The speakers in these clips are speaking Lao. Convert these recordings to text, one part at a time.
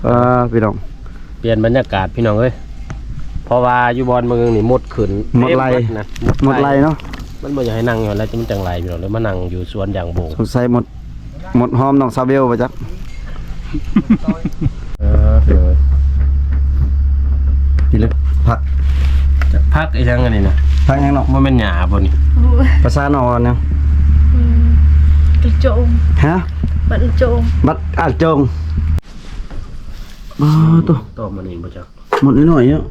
ອ່າ ພີ່ນ້ອງ ປ່ຽນບັນຍາກາດພີ່ນ້ອງເອີຍ ເພາະວ່າຢູ່ບ່ອນເມືອງນີ້ມົດຂຶ້ນ ມົດໄລ່ ເຕັມເບິດນະ ມົດໄລ່ເນາະ ມັນບໍ່ຢາກໃຫ້ນັ່ງຢູ່ຫັ້ນແຫຼະ ມັນຈັ່ງໄລ່ພີ່ນ້ອງ ເລີຍມານັ່ງຢູ່ສວນຢາງບົງ ສົງໄສມົດ ມົດຫອມນ້ອງສາວເບວບໍ່ຈັກ ເອີ ພີ່ນ້ອງເອີຍ ນີ້ເລີຍ ຜັກ ຜັກອີຫຍັງອັນນີ້ນະ ຜັກຫຍັງນ້ອງ ບໍ່ແມ່ນຫຍ້າບໍ່ນີ້ ໂອ້ຍ ພາສານ້ອງວ່າຫຍັງ ອືມ ກະໂຈງ ຮະ ບັກອາໂຈງ ບັກອາໂຈງ ອ້າ ໂຕ ຕອບມານີ້ບໍ່ຈັກ ມົດນ້ອຍໆເນາະ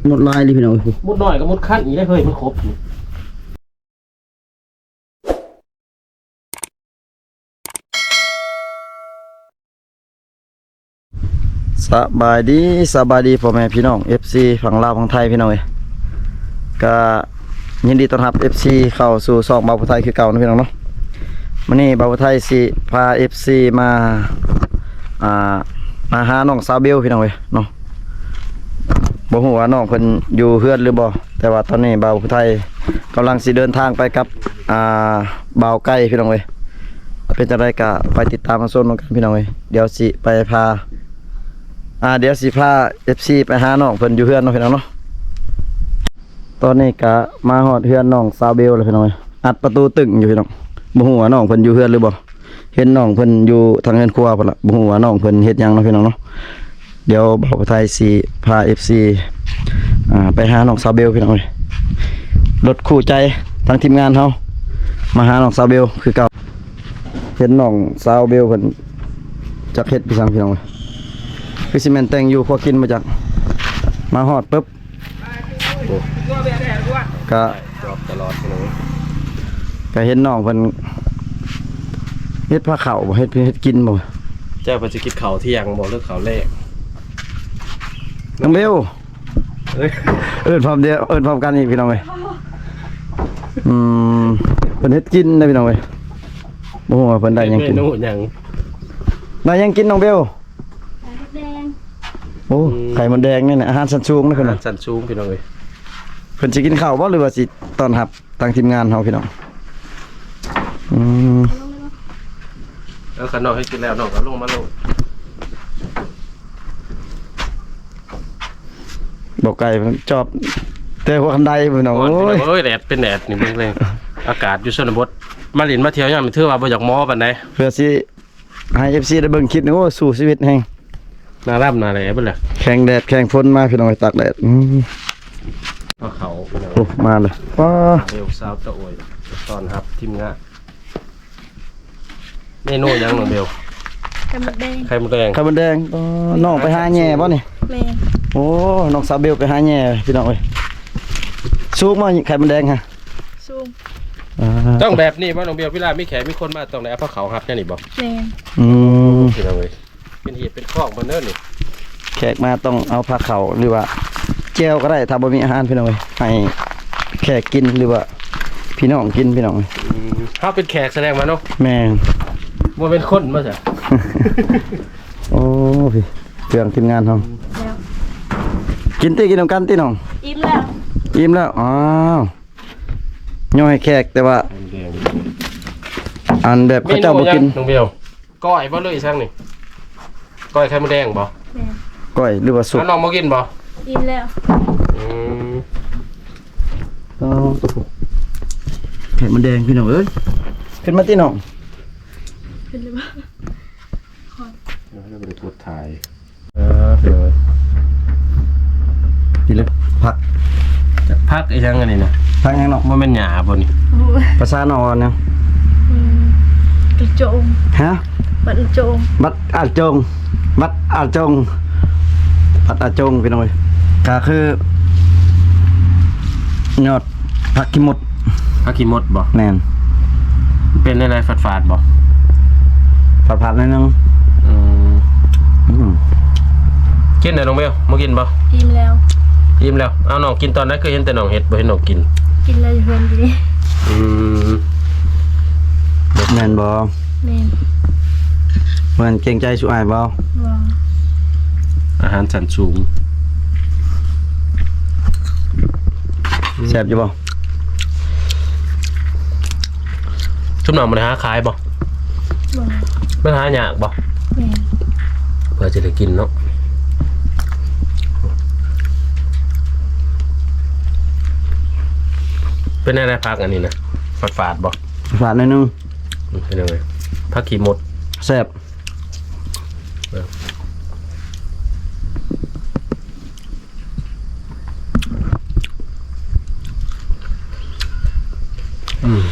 ມົດຫຼາຍເລີຍພີ່ນ້ອງເອີຍ ມົດນ້ອຍກັບມົດຄັນອີກເດ້ເຮີ້ຍ ມັນຄົບ ສະບາຍດີ ສະບາຍດີພໍ່ແມ່ພີ່ນ້ອງ ເອັຟຊີ ຝັ່ງລາວຝັ່ງໄທພີ່ນ້ອງເອີຍ ກະຍິນດີຕ້ອນຮັບ ເອັຟຊີ ເຂົ້າສູ່ຊ່ອງບ່າວຜູ້ໄທຄືເກົ່ານະພີ່ນ້ອງເນາະ ມື້ນີ້ບ່າວຜູ້ໄທຊິພາ ເອັຟຊີ ມາ ອ່າ ມາຫານ້ອງສາວເບວພີ່ນ້ອງເອີຍເນາະ ບໍ່ຮູ້ວ່ານ້ອງເພິ່ນຢູ່ເຮືອນຫຼືບໍ່ ແຕ່ວ່າຕອນນີ້ບ່າວຜູ້ໄທກຳລັງຊິເດີນທາງໄປກັບ ອ່າ ບ່າວໄກ່ພີ່ນ້ອງເອີຍ ເປັນຈັ່ງໃດກະໄປຕິດຕາມຮັບຊົມນຳກັນພີ່ນ້ອງເອີຍ ດຽວຊິໄປພາ ອ່າ ດຽວຊິພາ ເອັຟຊີ ໄປຫານ້ອງເພິ່ນຢູ່ເຮືອນເນາະພີ່ນ້ອງເນາະ ຕອນນີ້ກະມາຮອດເຮືອນນ້ອງສາວເບວແລ້ວພີ່ນ້ອງເອີຍ ອັດປະຕູຕຶ້ງຢູ່ພີ່ນ້ອງ ບໍ່ຮູ້ວ່ານ້ອງເພິ່ນຢູ່ເຮືອນຫຼືບໍ່ ເຫັນນ້ອງເພິ່ນຢູ່ທາງເຮືອນຄົວພຸ້ນລະ ບໍ່ຮູ້ວ່ານ້ອງເພິ່ນເຮັດຫຍັງເນາະພີ່ນ້ອງເນາະ ດຽວບ່າວຜູ້ໄທຊິພາ ເອັຟຊີ ອ່າ ໄປຫານ້ອງສາວເບວພີ່ນ້ອງເອີຍ ລົດຄູ່ໃຈທາງທີມງານເຮົາ ມາຫານ້ອງສາວເບວຄືເກົ່າ ເຫັນນ້ອງສາວເບວເພິ່ນຈັກເຮັດອີ່ຫຍັງພີ່ນ້ອງເອີຍ ຄືຊິແມ່ນແຕ່ງຢູ່ຄົວກິນບໍ່ຈັກ ມາຮອດປຶບ ໂອ້ ກະ ຈອບຕະຫຼອດເລີຍ ກະເຫັນນ້ອງເພິ່ນເຮັດພາເຂົ້າບໍ່ ເຮັດ ເຮັດກິນບໍ່ ເຈົ້າເພິ່ນຊິກິນເຂົ້າທ່ຽງບໍ່ ຫຼືເຂົ້າແລງ ນ້ອງເບວ ເອີ້ຍ ເອີ້ນພ້ອມດຽວ ເອີ້ນພ້ອມກັນອີກພີ່ນ້ອງເອີຍ ອືມ ເພິ່ນເຮັດກິນນະພີ່ນ້ອງເອີຍ ບໍ່ຮູ້ວ່າເພິ່ນໄດ້ຫຍັງກິນ ເມນູຫຍັງ ໄດ້ຫຍັງກິນນ້ອງເບວ ໄຂ່ມົດແດງ ໂອ້ ອືມ ໄຂ່ມົດແດງນີ້ນະ ອາຫານຊັ້ນສູງນະ ອາຫານຊັ້ນສູງພີ່ນ້ອງເອີຍ ເພິ່ນຊິກິນເຂົ້າບໍ່ ຫຼືວ່າຊິຕ້ອນຮັບ ທາງທີມງານເຮົາພີ່ນ້ອງ ອືມ ເອີ ຄັນນ້ອງເຮັດກິນແລ້ວ ນ້ອງກໍລົງມາໂລດ ບໍ່ໄກ ຈອບແຕ່ຫົວຄັນໄດພີ່ນ້ອງ ໂອ້ຍ ໂອ້ຍ ແດດເປັນແດດນີ້ເບິ່ງເລີຍ ອາກາດຢູ່ຊົນນະບົດ ມາຫຼິ້ນມາທ່ຽວຍາມນີ້ຖືວ່າບໍ່ຢາກໝໍປານໃດ ເພື່ອຊິ ໃຫ້ ເອັຟຊີ ໄດ້ເບິ່ງຄລິບນີ້ ໂອ້ ສູ້ຊີວິດແຮງ ໜ້າດຳໜ້າແຫຼເບິດແຫຼະ ແຂ່ງແດດແຂ່ງຝົນມາພີ່ນ້ອງ ຕາກແດດ ອືມ ມາເຂົ້າພີ່ນ້ອງ ໂອ້ ມາເລີຍ ປ້າ ເບວສາວຕະໂອຍ ຕ້ອນຮັບທີມງານ ເມນູຫຍັງນ້ອງເບວ ໄຂ່ມົດແດງ ໄຂ່ມົດແດງ ໄຂ່ມົດແດງ ປ້າ ນ້ອງໄປຫາແຍ່ບໍ່ນີ້ ແມ່ນ ໂອ້ ນ້ອງສາວເບວໄປຫາແຍ່ພີ່ນ້ອງເອີຍ ສູງບໍ່ໄຂ່ມົດແດງຫະ ສູງ ອ່າ ຕ້ອງແບບນີ້ບໍ່ນ້ອງເບວ ເວລາມີແຂກມີຄົນມາຕ້ອງໄດ້ເອົາພາເຂົ້າຮັບແນວນີ້ບໍ່ ແມ່ນ ອືມ ພີ່ນ້ອງເອີຍ ເປັນຮີດເປັນຄອງເພິ່ນເດີນີ້ ແຂກມາຕ້ອງເອົາພາເຂົ້າ ຫຼືວ່າແຈ່ວກໍໄດ້ ຖ້າບໍ່ມີອາຫານພີ່ນ້ອງເອີຍ ໃຫ້ແຂກກິນ ຫຼືວ່າພີ່ນ້ອງກິນພີ່ນ້ອງເອີຍ ອືມ ເຮົາເປັນແຂກສະແດງວ່າເນາະ ແມ່ນ ບໍ່ແມ່ນຄົນບໍ່ຊະ ໂອ້ ພີ່ ເຄື່ອງທີມງານເຮົາ ແລ້ວ ກິນຕິ ກິນນຳກັນຕິນ້ອງ ອີ່ມແລ້ວ ອີ່ມແລ້ວ ອ້າວ ຍໍໃຫ້ແຂກ ແຕ່ວ່າ ອັນແບບເຂົາເຈົ້າບໍ່ກິນ ເມນູຫຍັງນ້ອງເບວ ກ້ອຍບໍ່ ຫຼືອີ່ຫຍັງນີ້ ກ້ອຍໄຂ່ມົດແດງບໍ່ ແມ່ນ ກ້ອຍ ຫຼືວ່າສຸກ ແລ້ວນ້ອງບໍ່ກິນບໍ່ ອີ່ມແລ້ວ ອືມ ເອົາ ໄຂ່ມົດແດງພີ່ນ້ອງເອີຍ ຂຶ້ນມາຕິນ້ອງ ຂຶ້ນແລ້ວບໍ່ ແລ້ວບໍ່ໄດ້ກົດຖ່າຍ ເອີ ເອີ ນີ້ເລີຍ ຜັກ ຜັກອີຫຍັງອັນນີ້ນະ ຜັກຫຍັງນ້ອງ ບໍ່ແມ່ນຫຍ້າບໍ່ນີ້ ໂອ້ຍ ພາສານ້ອງວ່າຫຍັງ ອືມ ກະໂຈງ ຮະ ບັກອາໂຈງ ບັກອາໂຈງ ບັກອາໂຈງ ບັກອາໂຈງ ພີ່ນ້ອງເອີຍ ກະຄື ຍອດ ຜັກຂີ້ມົດ ຜັກຂີ້ມົດບໍ່ ແມ່ນ ເປັນແນວໃດ ຝາດໆບໍ່ ຝາດໆໜ້ອຍໜຶ່ງ ອືມ ອືມ ກິນແດ່ນ້ອງເບວ ບໍ່ກິນບໍ່ ອີ່ມແລ້ວ ອີ່ມແລ້ວ ເອົາ ນ້ອງກິນຕອນໃດ ຄືເຫັນແຕ່ນ້ອງເຮັດ ບໍ່ເຫັນນ້ອງກິນ ກິນແລ້ວຢູ່ເຮືອນດີ ອືມ ແມ່ນບໍ່ ແມ່ນ ແມ່ນ ເກງໃຈສູ່ອ້າຍບໍ່ ບໍ່ ອາຫານຊັ້ນສູງ ແຊບຢູ່ບໍ່? ຊຸມນ້ອງບໍ່ໄດ້ຫາຂາຍບໍ່? ບໍ່ ມັນຫາຍາກບໍ່? ແມ່ນ ເພື່ອ ຊິໄດ້ກິນເນາະ. ເປັນແນວໃດຜັກອັນນີ້ນະ? ຝາດໆບໍ່? ຝາດໜ້ອຍໜຶ່ງ. ເປັນຈັ່ງໃດ? ຜັກຂີ້ມົດ ແຊບ. ອືມ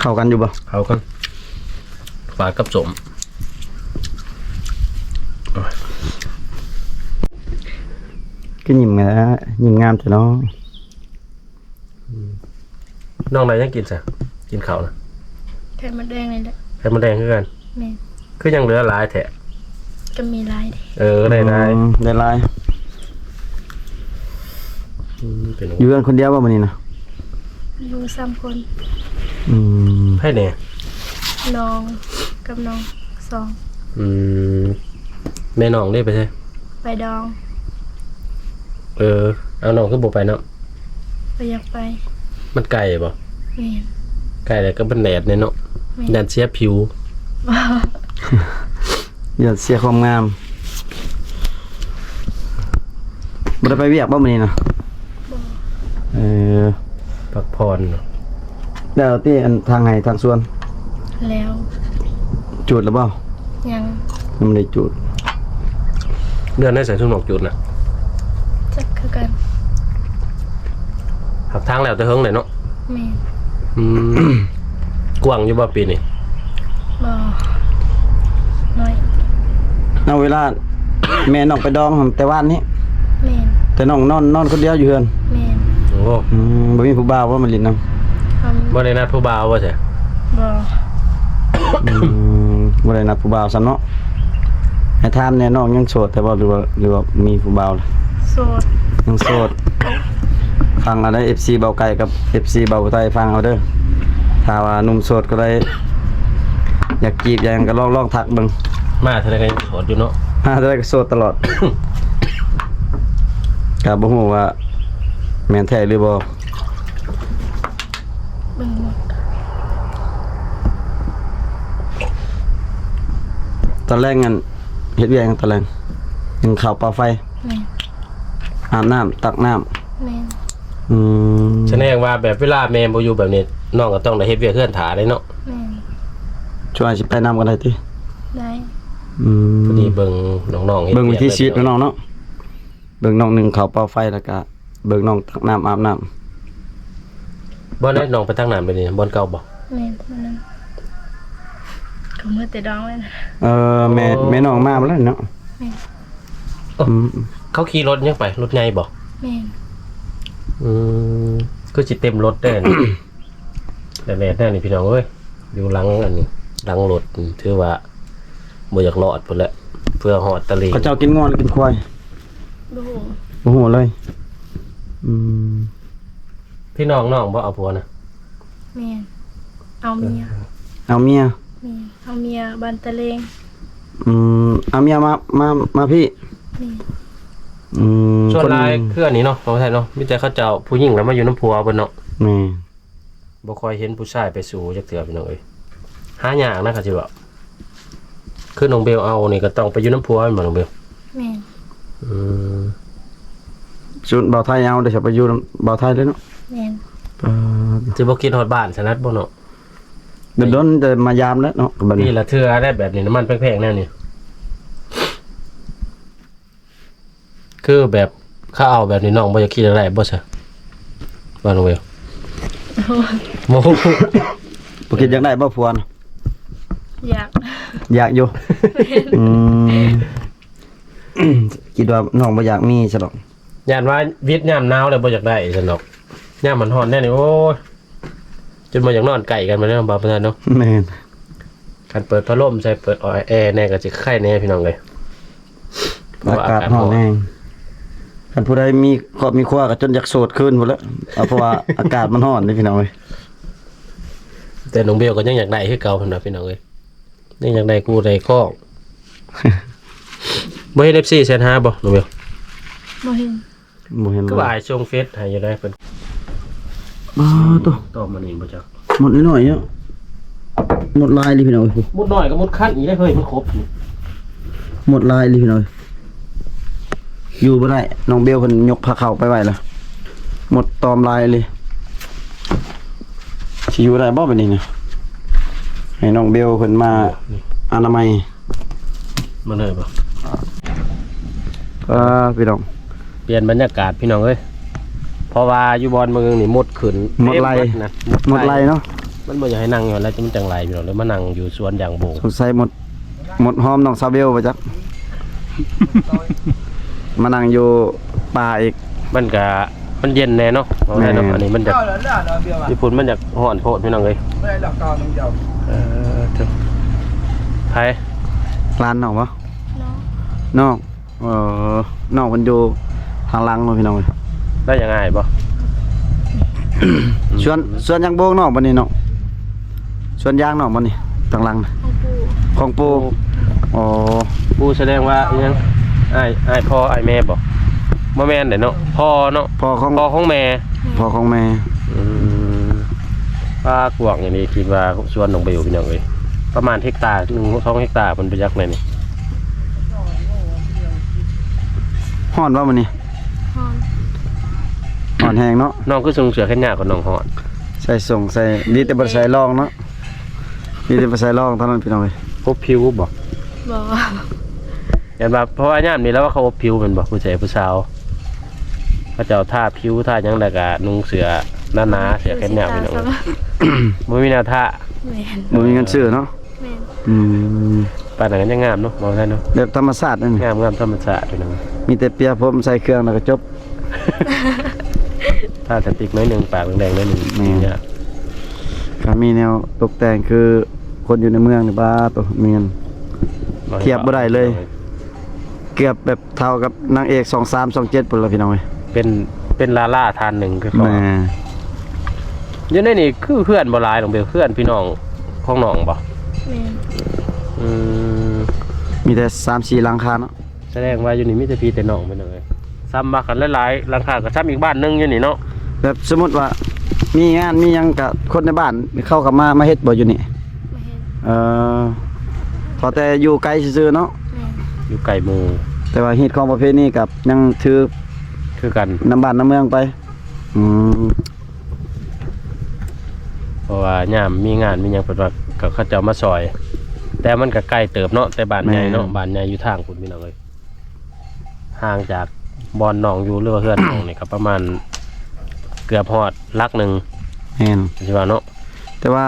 ເຂົ້າກັນຢູ່ບໍ່? ເຂົ້າກັນ ປາກັບສົ້ມ. ຄືຍິ້ມແທ້ ຍິ້ມງາມແທ້ເນາະ. ອືມ ນ້ອງໄດ້ຫຍັງກິນຊະ? ກິນເຂົ້ານະ? ໄຂ່ມົດແດງນີ້ແຫຼະ. ໄຂ່ມົດແດງຄືກັນ? ແມ່ນ. ຄືຍັງເຫຼືອຫຼາຍແທ້? ກໍມີຫຼາຍເດ້. ເອີ ໄດ້ຫຼາຍ. ອືມ ໄດ້ຫຼາຍ. ອືມ ເປັນ ຢູ່ເຮືອນຄົນດຽວບໍ່ມື້ນີ້ນະ? ຢູ່ສາມຄົນ. ອືມ ໃຜແດ່? ນ້ອງກັບນ້ອງສອງ. ອືມ ແມ່ນ້ອງເດ້ ໄປໃສ? ໄປດອງ. ເອີ ເອົາ ນ້ອງຄືບໍ່ໄປນຳ? ບໍ່ຢາກໄປ. ມັນໄກບໍ່? ແມ່ນ. ໄກແລ້ວກໍມັນແດດແດ່ເນາະ. ແມ່ນ. ຢ້ານເສຍຜິວ. ຢ້ານເສຍຄວາມງາມ. ບໍ່ໄດ້ໄປວຽກບໍ່ມື້ນີ້ນະ? ບໍ່. ເອີ ພັກຜ່ອນເນາະ. ແລ້ວຕິ ອັນທາງໄຮ່ທາງສວນ? ແລ້ວ. ຈູດແລ້ວບໍ່? ຍັງ. ຍັງບໍ່ໄດ້ຈູດ. ເດືອນໃດໃສຊຸມນ້ອງຈູດນະ? ຈັກຄືກັນ. ຫາກທາງແລ້ວແຕ່ເຫິງແຫຼະເນາະ. ແມ່ນ. ອືມ ກວ້າງຢູ່ບໍ່ປີນີ້? ບໍ່ ນ້ອຍ. ເອົາ ເວລາແມ່ນ້ອງໄປດອງແຕ່ວານນີ້? ແມ່ນ. ແຕ່ນ້ອງນອນ ນອນຄົນດຽວຢູ່ເຮືອນ? ແມ່ນ. ໂອ້ ອືມ ບໍ່ມີຜູ້ບ່າວບໍ່ມາຫຼິ້ນນຳ? ບໍ່ມີ. ບໍ່ໄດ້ນັດຜູ້ບ່າວບໍ່ຊະ? ບໍ່. ອືມ ບໍ່ໄດ້ນັດຜູ້ບ່າວຊ້ຳເນາະ. ໃຫ້ຖາມແດ່ ນ້ອງຍັງໂສດແທ້ບໍ່ ຫຼືວ່າ ຫຼືວ່າມີຜູ້ບ່າວແລ້ວ? ໂສດ. ຍັງໂສດ. ຟັງເອົາເດີ ເອັຟຊີ ເບົາໄກ່ກັບ ເອັຟຊີ ເບົາໄທ ຟັງເອົາເດີ. ຖ້າວ່າໜຸ່ມໂສດຜູ້ໃດຢາກຈີບຢາກຫຍັງກໍລອງ ລອງທັກເບິ່ງ. ມາເທື່ອໃດກໍຍັງໂສດຢູ່ເນາະ. ມາເທື່ອໃດກໍໂສດຕະຫຼອດ. ກໍບໍ່ຮູ້ວ່າແມ່ນແທ້ຫຼືບໍ່. ເບິ່ງໝົດ. ຕອນແລງຫັ້ນເຮັດວຽກຫຍັງຕອນແລງ? ໜຶ້ງເຂົ້າ ເປົ່າໄຟ? ແມ່ນ. ອາບນ້ຳ ຕັກນ້ຳ? ແມ່ນ. ອືມ ສະແດງວ່າແບບເວລາແມ່ບໍ່ຢູ່ແບບນີ້ ນ້ອງກໍຕ້ອງໄດ້ເຮັດວຽກເຮືອນຖ້າໄດ້ເນາະ? ແມ່ນ. ຊ່ວຍຊິໄປນຳກໍໄດ້ຕິ? ໄດ້. ອືມ ພໍດີເບິ່ງນ້ອງໆເຮັດວຽກ ເບິ່ງວິຖີຊີວິດຂອງນ້ອງເນາະ. ເບິ່ງນ້ອງໜຶ້ງເຂົ້າ ເປົ່າໄຟ ແລ້ວກະເບິ່ງນ້ອງຕັກນ້ຳ ອາບນ້ຳ. ບ່ອນໃດນ້ອງໄປຕັກນ້ຳໄປນີ້ ບ່ອນເກົ່າບໍ່? ແມ່ນ ບ່ອນນັ້ນ. ກໍເມື່ອແຕ່ດອງແລ້ວນະ. ເອີ ແມ່ ໂອ້ ແມ່ນ້ອງມາບໍ່ແລ້ວເນາະ? ແມ່ນ. ໂອ້ ອືມ ເຂົາຂີ່ລົດຫຍັງໄປ? ລົດໃຫຍ່ບໍ່? ແມ່ນ. ອືມ ຄືຊິເຕັມລົດແດ່. ແດດໆແດ່ນີ້ພີ່ນ້ອງເອີຍ ຢູ່ຫຼັງອັນນີ້ ຫຼັງລົດ ຖືວ່າບໍ່ຢາກລອດພຸ້ນແຫຼະ ເພື່ອຮອດຕະລິ່ງ. ເຂົາເຈົ້າກິນງົວ ຫຼື ກິນຄວາຍ? ບໍ່ຮູ້. ບໍ່ຮູ້ເລີຍ. ອືມ ພີ່ນ້ອງນ້ອງບໍ່ເອົາຜົວນະ? ແມ່ນ. ເອົາເມຍ. ເອີ ເອົາເມຍ. ແມ່ນ. ເອົາເມຍບ້ານຕະເລງ. ອືມ ເອົາເມຍມາ ມາ ມາພີ້. ແມ່ນ. ອືມ ສ່ວນຫຼາຍຄືອັນນີ້ເນາະ ຂອງໄທເນາະ ມີແຕ່ເຂົາເຈົ້າຜູ້ຍິງລະມາຢູ່ນຳຜົວເພິ່ນເນາະ. ແມ່ນ. ບໍ່ຄ່ອຍເຫັນຜູ້ຊາຍໄປສູ່ຈັກເທື່ອພີ່ນ້ອງເອີຍ ຫາຍາກນະ ຄັນຊິເວົ້າ. ຄືນ້ອງເບວເອົານີ້ກໍຕ້ອງໄປຢູ່ນຳຜົວແມ່ນບໍ່ນ້ອງເບວ? ແມ່ນ. ອືມ ສ່ວນບ່າວໄທເອົາເດ້ ໄປຢູ່ນຳບ່າວໄທເລີຍເນາະ? ແມ່ນ. ເອີ ຊິບໍ່ຄິດຮອດບ້ານສະນັດບໍ່ເນາະ? ດົນໆຈະມາຢາມແຫຼະເນາະ ບັດນີ້. ປີລະເທື່ອໄດ໋ ແບບນີ້ ນ້ຳມັນແພງໆແນວນີ້. ຄືແບບເຂົາເອົາແບບນີ້ ນ້ອງບໍ່ຢາກຄິດຢາກໄດ້ບໍ່ຊະ ວ່ານ້ອງເວວ? ໂອ້ຍ ບໍ່ ບໍ່ຄິດຢາກໄດ້ບໍ່ຜົວນະ? ຢາກ ຢາກຢູ່. ແມ່ນ. ອືມ ຄິດວ່ານ້ອງບໍ່ຢາກມີຊະດອກ. ຢ້ານວ່າວິດຍາມໜາວແລ້ວບໍ່ຢາກໄດ້ຊັ້ນດອກ. ຍາມມັນຮ້ອນແນວນີ້ ໂອ້ຍ ຈົນບໍ່ຢາກນອນໃກ້ກັນມາແລ້ວ ບ່າວປະທານເນາະ. ແມ່ນ. ຄັນເປີດພັດລົມໃສ່ ເປີດແອແດ່ກໍຊິໄຄແດ່ພີ່ນ້ອງເອີຍ ເພາະວ່າອາກາດຮ້ອນແຮງ. ຄັນຜູ້ໃດມີຄອບມີຄົວກໍຈົນຢາກໂສດຄືນພຸ້ນແຫຼະ ເພາະວ່າອາກາດມັນຮ້ອນເດ້ພີ່ນ້ອງເອີຍ. ແຕ່ນ້ອງເບວກໍຍັງຢາກໄດ້ຄືເກົ່າພຸ້ນນະພີ່ນ້ອງເອີຍ ຍັງຢາກໄດ້ຄູ່ໄດ້ຄອງ. ບໍ່ເຫັນເອັຟຊີແຊດຫາບໍ່ນ້ອງເບວ? ບໍ່ເຫັນ. ບໍ່ເຫັນ. ຄືວ່າອ້າຍສົ່ງເຟສໃຫ້ຢູ່ໄດ໋ເພິ່ນ. ອໍ ໂຕ ຕອບມານີ້ບໍ່ຈັກ. ມົດນ້ອຍໆເນາະ ມົດຫຼາຍເລີຍພີ່ນ້ອງເອີຍ. ມົດນ້ອຍກັບມົດຄັນອີກເດ້ເຮີ້ຍ ມັນຄົບຢູ່. ມົດຫຼາຍອີ່ຫຼີພີ່ນ້ອງ ຢູ່ບໍ່ໄດ້. ນ້ອງເບວເພິ່ນຍົກພາເຂົ້າໄປໄວ້ລະ ມົດຕອມຫຼາຍອີ່ຫຼີ. ຊິຢູ່ໄດ້ບໍ່ບາດນີ້ນະ? ໃຫ້ນ້ອງເບວເພິ່ນມາອະນາໄມ ມາເລີຍບໍ່? ອ່າ ພີ່ນ້ອງ ປ່ຽນບັນຍາກາດພີ່ນ້ອງເອີຍ ເພາະວ່າຢູ່ບ່ອນເມືອງນີ້ມົດຂຶ້ນ ມົດໄລ່ ເຕັມໝົດນະ ມົດໄລ່ເນາະ. ມັນບໍ່ຢາກໃຫ້ນັ່ງຢູ່ຫັ້ນແຫຼະ ມັນຈັ່ງໄລ່ພີ່ນ້ອງ ເລີຍມານັ່ງຢູ່ສວນຢາງໂບງ. ສົງໄສມົດ ມົດຫອມນ້ອງສາວເບວບໍ່ຈັກ ມານັ່ງຢູ່ປ່າອີກ. ມັນກະ ມັນເຢັນແດ່ເນາະ ເວົ້າໄດ້ເນາະ. ແມ່ນ ອັນນີ້ມັນຈະ ຢູ່ພຸ້ນມັນຢາກຮ້ອນໂພດພີ່ນ້ອງເອີຍ. ເອີ ເຖິງ ໃຜ? ຫຼານນ້ອງບໍ່? ນ້ອງ ນ້ອງ ເອີ ນ້ອງເພິ່ນຢູ່ທາງຫຼັງເນາະພີ່ນ້ອງເອີຍ. ແລ້ວຢາກອ້າຍບໍ່? ສວນ ສວນຢາງໂບງນ້ອງບໍ່ນີ້ເນາະ? ສວນຢາງນ້ອງບໍ່ນີ້ ທາງຫຼັງ? ຂອງປູ່ ຂອງປູ່. ອໍ ປູ່ສະແດງວ່າອີ່ຫຍັງ? ອ້າຍ ອ້າຍພໍ່ອ້າຍແມ່ບໍ່? ບໍ່ແມ່ນເດ້ເນາະ ພໍ່ເນາະ ພໍ່ຂອງ ພໍ່ຂອງແມ່. ພໍ່ຂອງແມ່. ອືມ ປ່າກວ້າງອີ່ຫຼີ ຄິດວ່າສວນນ້ອງເບວພີ່ນ້ອງເອີຍ ປະມານເຮັກຕາໜຶ່ງ ສອງເຮັກຕາພຸ້ນໄປຈັກແນ່ນີ້. ຮ້ອນບໍ່ມື້ນີ້? ຮ້ອນ ຮ້ອນແຮງເນາະ. ນ້ອງຄືສົ່ງເສື້ອແຂນຍາວຂອງນ້ອງຮ້ອນ? ໃສ່ສົ່ງ ໃສ່ ດີແຕ່ບໍ່ໃສ່ລອງເນາະ ດີແຕ່ບໍ່ໃສ່ລອງເທົ່ານັ້ນພີ່ນ້ອງເອີຍ. ອົບຜິວບໍ່? ບໍ່. ຢ້ານວ່າ ເພາະວ່າຍາມນີ້ແລ້ວວ່າເຂົາອົບຜິວແມ່ນບໍ່ ຜູ້ຊາຍຜູ້ສາວ ເຂົາເຈົ້າທາຜິວທາຫຍັງ ແລ້ວກະນຸ່ງເສື້ອໜາໆ ເສື້ອແຂນຍາວພີ່ນ້ອງເອີຍ. ບໍ່ມີແນວທາ ແມ່ນ ບໍ່ມີເງິນຊື້ເນາະ. ແມ່ນ. ອືມ ປານນັ້ນກໍຍັງງາມເນາະ ເວົ້າໄດ້ເນາະ ແບບທຳມະຊາດນັ້ນ ງາມ ງາມທຳມະຊາດພີ່ນ້ອງ. ມີແຕ່ເປຍຜົມໃສ່ເຄື່ອງແລ້ວກໍຈົບ ທາສະຕິກໜ້ອຍໜຶ່ງ ປາກແດງໆໜ້ອຍໜຶ່ງ. ແມ່ນ. ກໍມີແນວຕົກແຕ່ງຄືຄົນຢູ່ໃນເມືອງນີ້ ປາໂຕ ມີເງິນ ທຽບບໍ່ໄດ້ເລີຍ ເກືອບແບບ ເທົ່າກັບນາງເອກຊ່ອງສາມ ຊ່ອງເຈັດພຸ້ນລະພີ່ນ້ອງເອີຍ. ເປັນ ເປັນດາລາທ່ານໜຶ່ງຄືເຂົາ. ແມ່ນ. ຢູ່ໃນນີ້ຄືເຮືອນບໍ່ຫຼາຍ ນ້ອງເບວ ເຮືອນພີ່ນ້ອງຂອງນ້ອງບໍ່? ແມ່ນ. ອືມ ມີແຕ່ສາມສີ່ຫຼັງຄາເນາະ. ສະແດງວ່າຢູ່ນີ້ມີແຕ່ພີ່ແຕ່ນ້ອງພີ່ນ້ອງເອີຍ. ຊ້ຳວ່າຄັນຫຼາຍໆຫຼັງຄາກໍຊ້ຳອີກບ້ານໜຶ່ງຢູ່ນີ້ເນາະ. ແບບສົມມຸດວ່າມີງານມີຫຍັງກະຄົນໃນບ້ານເຂົາກໍມາ ມາເຮັດບໍ່ຢູ່ນີ້? ມາເຮັດ. ເອີ ພໍແຕ່ຢູ່ໄກຊື່ໆເນາະ. ແມ່ນ. ຢູ່ໄກໝູ່ ແຕ່ວ່າຮີດຄອງປະເພນີກັບຍັງຖື ຄືກັນ ນຳບ້ານນຳເມືອງໄປ. ອືມ ເພາະວ່າຍາມມີງານມີຫຍັງເພິ່ນວ່າກໍເຂົາເຈົ້າມາຊ່ອຍ ແຕ່ມັນກໍໄກເຕີບເນາະ ແຕ່ບ້ານໃຫຍ່ເນາະ. ແມ່ນ. ບ້ານໃຫຍ່ຢູ່ທາງພຸ້ນພີ່ນ້ອງເອີຍ ຫ່າງຈາກບ່ອນນ້ອງຢູ່ ຫຼືວ່າເຮືອນນ້ອງນີ້ກໍປະມານເກືອບຮອດຫຼັກໜຶ່ງ. ແມ່ນ. ຊິວ່າເນາະ ແຕ່ວ່າ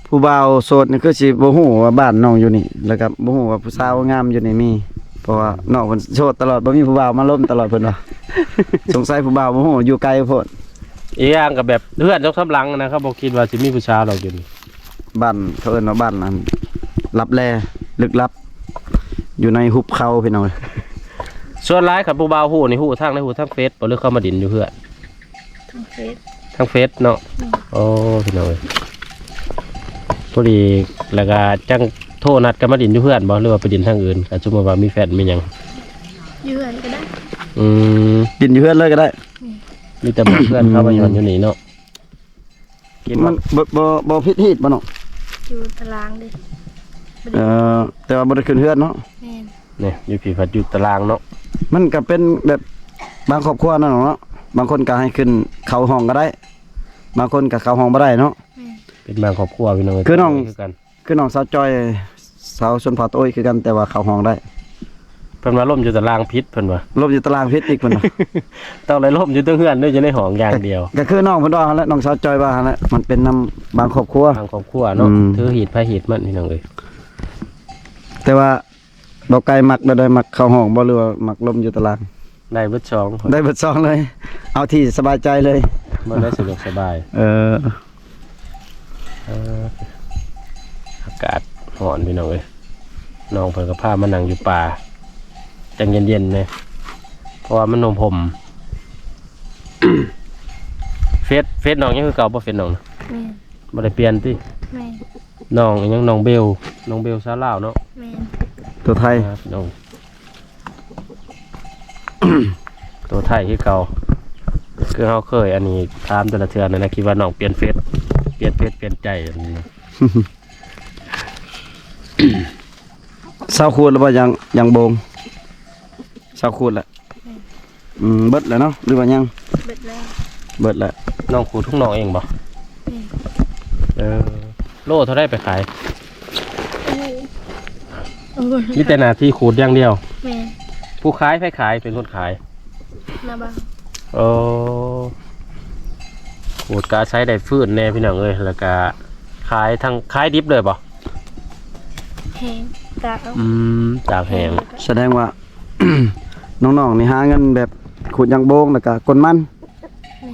ຜູ້ບ່າວໂສດນີ້ຄືຊິບໍ່ຮູ້ວ່າບ້ານນ້ອງຢູ່ນີ້ ແລ້ວກໍບໍ່ຮູ້ວ່າຜູ້ສາວງາມຢູ່ນີ້ມີ ເພາະວ່ານ້ອງເພິ່ນໂສດຕະຫຼອດ ບໍ່ມີຜູ້ບ່າວມາລົມຕະຫຼອດ ເພິ່ນວ່າ. ສົງໄສຜູ້ບ່າວບໍ່ຮູ້ ຢູ່ໄກໂພດ. ອີກຢ່າງກໍແບບເຮືອນສອງສາມຫຼັງນະ ເຂົາບໍ່ຄິດວ່າຊິມີຜູ້ສາວດອກຢູ່ນີ້. ບ້ານ ເຂົາເອີ້ນວ່າບ້ານອັນ ລັບແລ ລຶກລັບ ຢູ່ໃນຫຸບເຂົາພີ່ນ້ອງເອີຍ. ສ່ວນຫຼາຍຄັນຜູ້ບ່າວຮູ້ນີ້ ຮູ້ທາງໃດ? ຮູ້ທາງເຟສບໍ່ ຫຼືເຂົາມາດິນຢູ່ເຮືອນ? ທາງເຟສ ທາງເຟສເນາະ. ອືມ ໂອ້ ພີ່ນ້ອງເອີຍ ພໍດີ ແລ້ວກໍຈັ່ງໂທນັດກັນມາດິນຢູ່ເຮືອນບໍ່ ຫຼືວ່າໄປດິນທາງອື່ນ? ຄັນສົມມຸດວ່າມີແຟນມີຫຍັງ ຢູ່ເຮືອນກໍໄດ້. ອືມ ດິນຢູ່ເຮືອນເລີຍກໍໄດ້. ອືມ ມີແຕ່ບອກເພື່ອນເຂົາວ່າຢູ່ຫັ້ນຢູ່ນີ້ເນາະ. ມັນບໍ່ ບໍ່ ບໍ່ຜິດຮີດບໍ່ນ້ອງ? ຢູ່ຕາລາງເດ້. ເອີ ແຕ່ວ່າບໍ່ໄດ້ຂຶ້ນເຮືອນເນາະ. ແມ່ນ. ນີ້ຢູ່ພີ້ພັດຢູ່ຕາລາງເນາະ. ມັນກໍເປັນແບບບາງຄອບຄົວເນາະ ເນາະ ບາງຄົນກໍໃຫ້ຂຶ້ນເຂົ້າຫ້ອງກໍໄດ້ ບາງຄົນກໍເຂົ້າຫ້ອງບໍ່ໄດ້ເນາະ. ແມ່ນ. ເປັນບາງຄອບຄົວພີ່ນ້ອງເອີຍ ຄືນ້ອງ ຄືກັນ ຄືນ້ອງສາວຈ້ອຍ ສາວຊົນເຜົ່າຕະໂອ້ຍຄືກັນ ແຕ່ວ່າເຂົ້າຫ້ອງໄດ້. ເພິ່ນວ່າລົມຢູ່ຕາລາງຜິດ ເພິ່ນວ່າ ລົມຢູ່ຕາລາງຜິດອີກ ເພິ່ນວ່າ ຕ້ອງໄດ້ລົມຢູ່ເທິງເຮືອນ ຫຼືຢູ່ໃນຫ້ອງຢ່າງດຽວ. ກໍ ກໍຄືນ້ອງເພິ່ນວ່າຫັ້ນແຫຼະ ນ້ອງສາວຈ້ອຍວ່າຫັ້ນແຫຼະ ມັນເປັນນຳບາງຄອບຄົວ ບາງຄອບຄົວເນາະ. ອືມ ຖືຮີດໃຜຮີດມັນ ພີ່ນ້ອງເອີຍ. ແຕ່ວ່າ ບໍ່ໄກມັກແນວໃດ? ມັກເຂົ້າຫ້ອງບໍ່ ຫຼືວ່າມັກລົມຢູ່ຕາລາງ? ໄດ້ເບິດສອງ ໄດ້ເບິດສອງເລີຍ ເອົາທີ່ສະບາຍໃຈເລີຍ ບໍ່ໄດ້ສະດວກສະບາຍ. ເອີ ເອີ ອາກາດຮ້ອນພີ່ນ້ອງເອີຍ. ນ້ອງເພິ່ນກໍພາມານັ່ງຢູ່ປ່າ ຈັ່ງເຢັນໆແດ່ ເພາະວ່າມັນຮົ່ມໆ. ເຟສ ເຟສນ້ອງຍັງຄືເກົ່າບໍ່? ເຟສນ້ອງນະ? ແມ່ນ. ບໍ່ໄດ້ປ່ຽນຕິ? ແມ່ນ. ນ້ອງອີຫຍັງ? ນ້ອງເບວ ນ້ອງເບວສາວລາວເນາະ? ແມ່ນ. ຕົວໄທ ນ້ອງ ຕົວໄທຄືເກົ່າ. ຄືເຮົາເຄີຍອັນນີ້ຖາມແຕ່ລະເທື່ອນັ້ນນະ ຄິດວ່ານ້ອງປ່ຽນເຟສ ປ່ຽນເຟສປ່ຽນໃຈອັນນີ້. ຊາວຂູດແລ້ວບໍ່ ຢາງ ຢາງໂບງ? ຊາວຂູດແລ້ວ. ອືມ ເບິດແລ້ວເນາະ ຫຼືວ່າຍັງ? ເບິດແລ້ວ. ເບິດແລ້ວ. ນ້ອງຂູດຂອງນ້ອງເອງບໍ່? ແມ່ນ. ເອີ ໂລເທົ່າໃດໄປຂາຍ? ໂອ້ຍ ມີແຕ່ໜ້າທີ່ຂູດຢ່າງດຽວ. ແມ່ນ. ຜູ້ຂາຍ ໃຜຂາຍ ເປັນຄົນຂາຍ? ນ້າບ່າວ. ໂອ້ ຂູດກະອາໄສໄດ້ຟື້ນແດ່ພີ່ນ້ອງເອີຍ ແລ້ວກະຂາຍທັງ ຂາຍດິບເລີຍບໍ່? ແຫ້ງ ຕາກເອົາ. ອືມ ຕາກແຫ້ງ. ສະແດງວ່າ ນ້ອງໆນີ້ຫາເງິນແບບຂູດຢາງໂບງ ແລ້ວກະກົນມັນ. ແມ່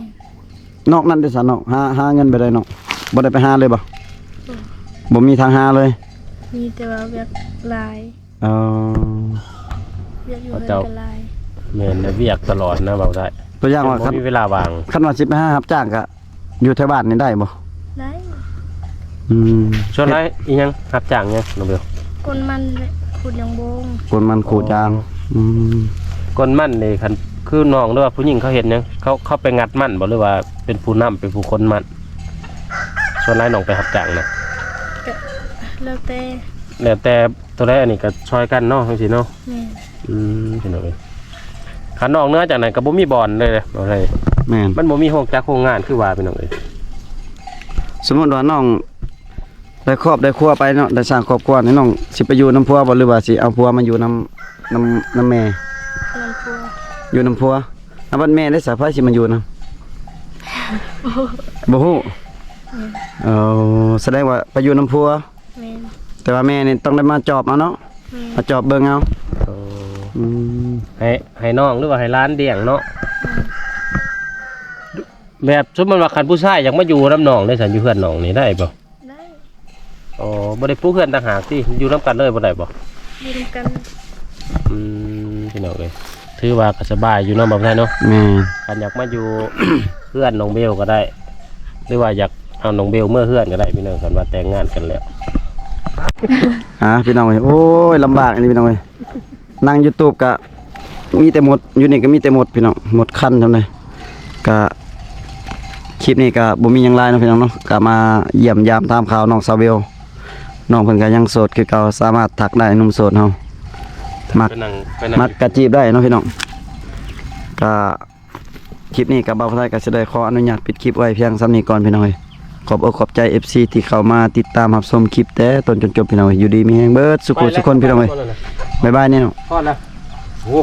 ນ. ນອກນັ້ນເດຊະນ້ອງ ຫາ ຫາເງິນແບບໃດນ້ອງ? ບໍ່ໄດ້ໄປຫາເລີຍບໍ່? ບໍ່. ບໍ່ມີທາງຫາເລີຍ? ມີແຕ່ວ່າວຽກຫຼາຍ. ອໍ ວຽກຢູ່ເຮືອນກໍຫຼາຍ. ແມ່ນ ວຽກຕະຫຼອດນະ ເວົ້າໄດ້. ຕົວຢ່າງວ່າ ບໍ່ມີເວລາວ່າງ. ຄັນ ຄັນວ່າຊິໄປຫາຮັບຈ້າງກະ ຢູ່ແຖວບ້ານນີ້ໄດ້ບໍ່? ໄດ້. ອືມ ສ່ວນຫຼາຍອີຫຍັງ ຮັບຈ້າງຫຍັງນ້ອງເບວ? ກົນມັນແຫຼະ ຂູດຢາງໂບງ. ກົນມັນຂູດຢາງ. ອໍ ອືມ ກົນມັນນີ້ ຄັນຄືນ້ອງ ຫຼືວ່າຜູ້ຍິງເຂົາເຮັດຫຍັງ? ເຂົາ ເຂົາໄປງັດມັນບໍ່ ຫຼືວ່າເປັນຜູ້ນຳ ເປັນຜູ້ຂົນມັນ? ສ່ວນຫຼາຍນ້ອງໄປຮັບຈ້າງນະ? ກະແລ້ວແຕ່. ແລ້ວແຕ່. ຕົວໃດອັນນີ້ກໍຊ່ອຍກັນເນາະ ຈັ່ງຊີ້ເນາະ. ແມ່ນ. ອືມ ພີ່ນ້ອງເອີຍ ຄັນນອກເໜືອຈາກນັ້ນກໍບໍ່ມີບ່ອນເລີຍເນາະ. ແມ່ນ. ມັນບໍ່ມີໂຮງຈັກໂຮງງານຄືວ່າ ພີ່ນ້ອງເອີຍ. ສົມມຸດວ່ານ້ອງໄດ້ຄອບໄດ້ຄົວໄປເນາະ ໄດ້ສ້າງຄອບຄົວນີ້ ນ້ອງຊິໄປຢູ່ນຳຜົວບໍ່ ຫຼືວ່າຊິເອົາຜົວມາຢູ່ນຳ ນຳ ນຳແມ່? ນຳຜົວ. ຢູ່ນຳຜົວ. ອາ ບັດແມ່ໄດ້ສາ ໃຜຊິມາຢູ່ນຳ? ບໍ່ຮູ້. ແມ່ນ. ເອີ ສະແດງວ່າໄປຢູ່ນຳຜົວ. ແມ່ນ. ແຕ່ວ່າແມ່ນີ້ຕ້ອງໄດ້ມາຈອບເອົາເນາະ. ແມ່ນ. ມາຈອບເບິ່ງເອົາ. ໂອ້ ອືມ ໃຫ້ ໃຫ້ນ້ອງ ຫຼືວ່າໃຫ້ຫຼານລ້ຽງເນາະ. ແມ່ນ. ແບບສົມມຸດວ່າຄັນຜູ້ຊາຍຢາກມາຢູ່ນຳນ້ອງເດ້ຊັ້ນ ຢູ່ເຮືອນນ້ອງນີ້ໄດ້ບໍ່? ໄດ້. ອໍ ບໍ່ໄດ້ປູກເຮືອນຕ່າງຫາກຕິ ຢູ່ນຳກັນເລີຍບໍ່ໄດ້ບໍ່? ຢູ່ນຳກັນ. ອືມ ພີ່ນ້ອງເອີຍ ຖືວ່າກໍສະບາຍຢູ່ເນາະ ບ່າວໄທເນາະ. ແມ່ນ. ຄັນຢາກມາຢູ່ເຮືອນນ້ອງເບວກໍໄດ້ ຫຼືວ່າຢາກເອົານ້ອງເບວເມືອເຮືອນກໍໄດ້ ພີ່ນ້ອງ ຄັນວ່າແຕ່ງງານກັນແລ້ວ. ອ່າ ພີ່ນ້ອງເອີຍ ໂອ້ຍ ລຳບາກອີ່ຫຼີ ພີ່ນ້ອງເອີຍ. ນັ່ງຢູທູບກະມີແຕ່ມົດ ຢູ່ນີ້ກະມີແຕ່ມົດ ພີ່ນ້ອງ ມົດຄັນຊ່ຳໃດ. ກະຄລິບນີ້ກະບໍ່ມີຫຍັງຫຼາຍເນາະ ພີ່ນ້ອງເນາະ ກະມາຢ້ຽມຢາມຖາມຂ່າວນ້ອງສາວເບວ. ນ້ອງເພິ່ນກະຍັງໂສດຄືເກົ່າ ສາມາດທັກໄດ້ໜຸ່ມໂສດເຮົາ ມັກ ໄປນັ່ງ ໄປນັ່ງ ມັກກະຈີບໄດ້ເນາະ ພີ່ນ້ອງ. ກະ ຄລິບນີ້ກໍບ່າວຜູ້ໄທກໍຊິໄດ້ຂໍອະນຸຍາດປິດຄລິບໄວ້ພຽງສ່ຳນີ້ກ່ອນ ພີ່ນ້ອງເອີຍ. ຂອບອົກຂອບໃຈ ເອັຟຊີ ທີ່ເຂົ້າມາຕິດຕາມຮັບຊົມຄລິບແຕ່ຕົ້ນຈົນຈົບ ພີ່ນ້ອງເອີຍ. ຢູ່ດີມີແຮງເບິດສູ່ຜູ້ສູ່ຄົນ ພີ່ນ້ອງເອີຍ. ບາຍບາຍແນ່ນ້ອງ. ພໍແລ້ວ. ໂອ້